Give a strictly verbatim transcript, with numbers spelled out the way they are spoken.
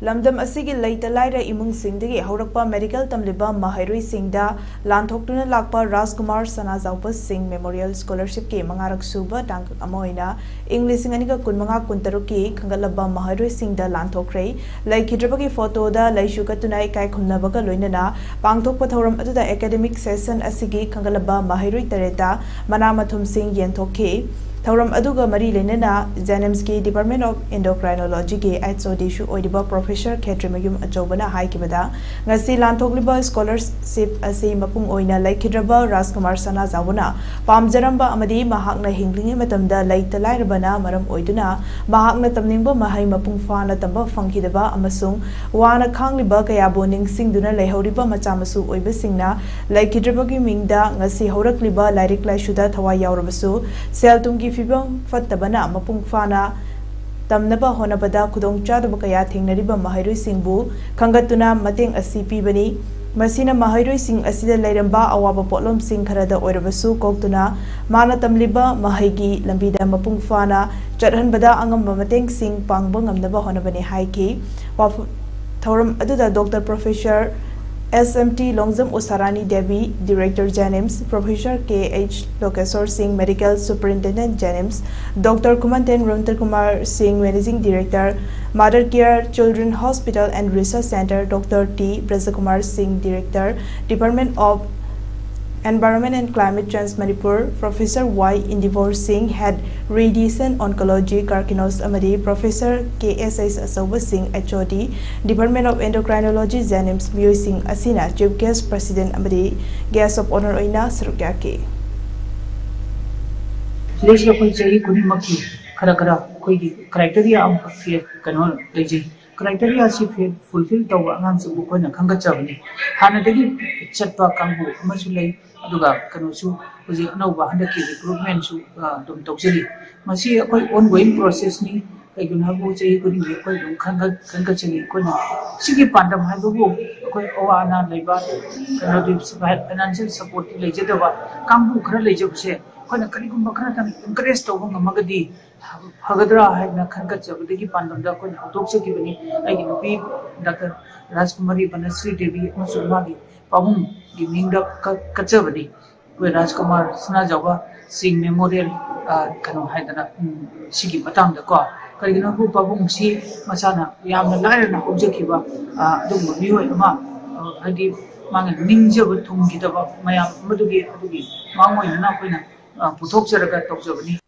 ꯂꯝꯗꯝ ꯑꯁꯤꯒꯤ ꯂꯩꯇ ꯂꯥꯏꯔ ꯏꯃꯨꯡꯁꯤꯡꯗꯒꯤ ꯍꯧꯔꯛꯄ ꯃꯦꯗꯤꯀꯦꯜ ꯇꯝꯂꯤꯕ ꯃꯍꯩꯔꯣꯏꯁꯤꯡꯗ ꯂꯥꯟꯊꯣꯛꯇꯨꯅ ꯂꯥꯛꯄ ꯔꯥꯖꯀꯨꯃꯥꯔ ꯁꯅꯥꯖꯥꯎꯕ ꯁꯤꯡ ꯃꯦꯃꯣꯔꯤꯌꯦꯜ ꯁ꯭ꯀꯣꯂꯔꯁꯤꯞꯀꯤ ꯃꯉꯥꯔꯛ ꯁꯨꯕ ꯇꯥꯡꯀꯛ ꯑꯃ ꯑꯣꯏꯅ ꯏꯪ ꯂꯤꯁꯤꯡ ꯑꯅꯤꯒ ꯀꯨꯟꯃꯉꯥ ꯀꯨꯟꯇꯔꯨꯛꯀꯤ ꯈꯟꯒꯠꯂꯕ ꯃꯍꯩꯔꯣꯏꯁꯤꯡꯗ ꯂꯥꯟꯊꯣꯛꯈ꯭ꯔꯦ꯫ ꯂꯩꯈꯤꯗ꯭ꯔꯕꯒꯤ ꯐꯣꯇꯣꯗ ꯂꯩꯁꯨ ꯀꯠꯇꯨꯅ ꯏꯀꯥꯏ ꯈꯨꯝꯅꯕꯒ ꯂꯣꯏꯅꯅ ꯄꯥꯡꯊꯣꯛꯄ ꯊꯧꯔꯝ ꯑꯗꯨꯗ ꯑꯦꯀꯥꯗꯦꯃꯤꯛ ꯁꯦꯁꯟ ꯑꯁꯤꯒꯤ ꯈꯟꯒꯠꯂꯕ ꯃꯍꯩꯔꯣꯏ ꯇꯔꯦꯠꯇ ꯃꯅꯥ ꯃꯊꯨꯝꯁꯤꯡ ꯌꯦꯟꯊꯣꯛꯈꯤ꯫ ꯊꯧꯔꯝ ꯑꯗꯨꯒ ꯃꯔꯤ ꯂꯩꯅꯅ JNIMSꯀꯤ Department of Endocrinologyꯒꯤ HODꯁꯨ ꯑꯣꯏꯔꯤꯕ ꯄ꯭ꯔꯣꯐꯦꯁꯔ ꯈꯦꯇ꯭ꯔꯤꯃꯌꯨꯝ ꯑꯆꯧꯕꯅ ꯍꯥꯏꯈꯤꯕꯗ, ꯉꯁꯤ ꯂꯥꯟꯊꯣꯛꯂꯤꯕ ꯁ꯭ꯀꯣꯂꯔꯁꯤꯞ ꯑꯁꯤ ꯃꯄꯨꯡ ꯑꯣꯏꯅ ꯂꯩꯈꯤꯗ꯭ꯔꯕ ꯔꯥꯖꯀꯨꯃꯥꯔ ꯁꯅꯥꯖꯥꯎꯕꯅ ꯄꯥꯝꯖꯔꯝꯕ ꯑꯃꯗꯤ ꯃꯍꯥꯛꯅ ꯍꯤꯡꯂꯤꯉꯩ ꯃꯇꯝꯗ ꯂꯩꯇ ꯂꯥꯏꯔꯕꯅ ꯃꯔꯝ ꯑꯣꯏꯗꯨꯅ ꯃꯍꯥꯛꯅ ꯇꯝꯅꯤꯡꯕ ꯃꯍꯩ ꯃꯄꯨꯡ ꯐꯥꯅ ꯇꯝꯕ ꯐꯪꯈꯤꯗꯕ ꯑꯃꯁꯨꯡ ꯋꯥꯅ ꯈꯥꯡꯂꯤꯕ ꯀꯌꯥꯕꯨ ꯅꯤꯡꯁꯤꯡꯗꯨꯅ ꯂꯩꯍꯧꯔꯤꯕ ꯃꯆꯥ ꯃꯁꯨ ꯑꯣꯏꯕꯁꯤꯡꯅ ꯂꯩꯈꯤꯗ꯭ꯔꯕꯒꯤ ꯃꯤꯡꯗ ꯉꯁꯤ ꯍꯧꯔꯛꯂꯤꯕ ꯂꯥꯏꯔꯤꯛ ꯂꯥꯏꯁꯨꯗ ꯊꯋꯥꯏ ꯌꯥꯎꯔꯕꯁꯨ ꯁꯦꯜ ꯊꯨꯝꯒꯤ ꯐꯤꯕꯝ ꯐꯠꯇꯕꯅ ꯃꯄꯨꯡ ꯐꯥꯅ ꯇꯝꯅꯕ ꯍꯣꯠꯅꯕꯗ ꯈꯨꯗꯣꯡꯆꯥꯗꯕ ꯀꯌꯥ ꯊꯦꯡꯅꯔꯤꯕ ꯃꯍꯩꯔꯣꯏꯁꯤꯡꯕꯨ ꯈꯟꯒꯠꯇꯨꯅ ꯃꯇꯦꯡ ꯑꯁꯤ ꯄꯤꯕꯅꯤ꯫ ꯃꯁꯤꯅ ꯃꯍꯩꯔꯣꯏꯁꯤꯡ ꯑꯁꯤꯗ ꯂꯩꯔꯝꯕ ꯑꯋꯥꯕ ꯄꯣꯠꯂꯝꯁꯤꯡ ꯈꯔꯗ ꯑꯣꯏꯔꯕꯁꯨ ꯀꯣꯛꯇꯨꯅ ꯃꯥꯅ ꯇꯝꯂꯤꯕ ꯃꯍꯩꯒꯤ ꯂꯝꯕꯤꯗ ꯃꯄꯨꯡ ꯐꯥꯅ ꯆꯠꯍꯟꯕꯗ ꯑꯉꯝꯕ ꯃꯇꯦꯡꯁꯤꯡ ꯄꯥꯡꯕ ꯉꯝꯅꯕ ꯍꯣꯠꯅꯕꯅꯤ ꯍꯥꯏꯈꯤ꯫ ꯋꯥꯐ-, ꯊꯧꯔꯝ ꯑꯗꯨꯗ doctor professor S M T Longjam Usharani Devi, Director JNIMS, professor K H Lokeshor Singh, Medical Superintendent JNIMS, doctor Khumanthem ꯔꯣꯟꯇꯔ Kumar Singh, Managing Director, Mother Care Children Hospital and Research Centre, Doctor T ꯕ꯭ꯔꯖꯀꯨꯃꯥꯔ ꯁꯤꯡ, Director, Department of Environment and Climate Change Manipur, Professor Y ꯏꯟꯗꯤꯕꯣꯔ ꯁꯤꯡ, Head Radiation Oncology Carcinus, ꯑꯃꯗꯤ Professor K S H ꯑꯆꯧꯕ ꯁꯤꯡ, H O D, Department of Endocrinology, JNIMS, ꯃꯤꯑꯣꯏꯁꯤꯡ ꯑꯁꯤꯅ Chief Guest, President ꯑꯃꯗꯤ Guest of Honour ꯑꯣꯏꯅ ꯁꯔꯨꯛ ꯌꯥꯈꯤ꯫ ꯁꯤꯗꯩꯁꯤꯗ ꯑꯩꯈꯣꯏ ꯆꯍꯤ ꯈꯨꯗꯤꯡꯃꯛꯀꯤ ꯈꯔ ꯈꯔ ꯑꯩꯈꯣꯏꯒꯤ criteria ꯑꯃꯈꯛ ꯀꯩꯅꯣ ꯂꯩꯖꯩ꯫ Criteria ꯑꯁꯤ fulfill ꯇꯧꯕ ꯑꯉꯥꯡꯁꯤꯡꯕꯨ ꯑꯩꯈꯣꯏꯅ ꯈꯟꯒꯠꯆꯕꯅꯤ꯫ ꯍꯥꯟꯅꯗꯒꯤ ꯆꯠꯄ ꯀꯥꯡꯕꯨ ꯑꯃꯁꯨ ꯂꯩ, ꯑꯗꯨꯒ ꯀꯩꯅꯣꯁꯨ ꯍꯧꯖꯤꯛ ꯑꯅꯧꯕ ꯍꯟꯗꯛꯀꯤ recruitmentꯁꯨ, ꯑ, ꯑꯗꯨꯝ ꯇꯧꯖꯔꯤ꯫ ꯃꯁꯤ ꯑꯩꯈꯣꯏ ongoing processꯅꯤ꯫ ꯀꯩꯒꯤꯅꯣ ꯍꯥꯏꯕꯕꯨ ꯆꯍꯤ ꯈꯨꯗꯤꯡꯒꯤ ꯑꯩꯈꯣꯏ ꯑꯗꯨꯝ ꯈꯟꯒꯠ-, ꯈꯟꯒꯠꯆꯔꯤ꯫ ꯑꯩꯈꯣꯏꯅ ꯁꯤꯒꯤ ꯄꯥꯟꯗꯝ ꯍꯥꯏꯕꯕꯨ ꯑꯩꯈꯣꯏ ꯑꯋꯥ ꯑꯅꯥ ꯂꯩꯕ, ꯀꯩꯅꯣꯗꯤ financial supportꯇꯤ ꯂꯩꯖꯗꯕ ꯀꯥꯡꯕꯨ ꯈꯔ ꯂꯩꯖꯕꯁꯦ ꯑꯩꯈꯣꯏꯅ ꯀꯔꯤꯒꯨꯝꯕ ꯈꯔꯇꯪ encourage ꯇꯧꯕ ꯉꯝꯃꯒꯗꯤ ꯐꯒꯗ꯭ꯔꯥ ꯍꯥꯏꯗꯅ ꯈꯟꯒꯠꯆꯕꯗꯒꯤ ꯄꯥꯟꯗꯝꯗ ꯑꯩꯈꯣꯏꯅ ꯍꯧꯗꯣꯛꯆꯈꯤꯕꯅꯤ꯫ ꯑꯩꯒꯤ ꯅꯨꯄꯤ ꯗꯥꯛꯇꯔ ꯔꯥꯖꯀꯨꯃꯥꯔꯤ ꯕꯅꯁ꯭ꯔꯤ ꯗꯦꯕꯤ ꯑꯃꯁꯨꯡ ꯃꯥꯒꯤ ꯄꯥꯕꯨꯡꯒꯤ ꯃꯤꯡꯗ ꯀ-, ꯀꯠꯆꯕꯅꯤ꯫ ꯑꯩꯈꯣꯏ ꯔꯥꯖꯀꯨꯃꯥꯔ ꯁꯅꯥꯖꯥꯎꯕ ꯁꯤꯡ ꯃꯦꯃꯣꯔꯤꯌꯦꯜ, ꯑ, ꯀꯩꯅꯣ ꯍꯥꯏꯗꯅ, ꯎꯝ, ꯁꯤꯒꯤ ꯃꯇꯥꯡꯗꯀꯣ, ꯀꯔꯤꯒꯤꯅꯣ ꯍꯥꯏꯕꯨ ꯄꯥꯕꯨꯡꯁꯤ ꯃꯁꯥꯅ ꯌꯥꯝꯅ ꯂꯥꯏꯔꯅ ꯍꯧꯖꯈꯤꯕ, ꯑ, ꯑꯗꯨꯒꯨꯝꯕ ꯃꯤꯑꯣꯏ ꯑꯃ, ꯑ, ꯍꯥꯏꯗꯤ ꯃꯥꯅ ꯅꯤꯡꯖꯕ ꯊꯨꯡꯈꯤꯗꯕ ꯃꯌꯥꯝ ꯑꯃꯗꯨꯒꯤ, ꯑꯗꯨꯒꯤ ꯃꯥꯡꯑꯣꯏꯅꯅ ꯑꯩꯈꯣꯏꯅ, ꯑ, ꯄꯨꯊꯣꯛꯆꯔꯒ ꯇꯧꯖꯕꯅꯤ꯫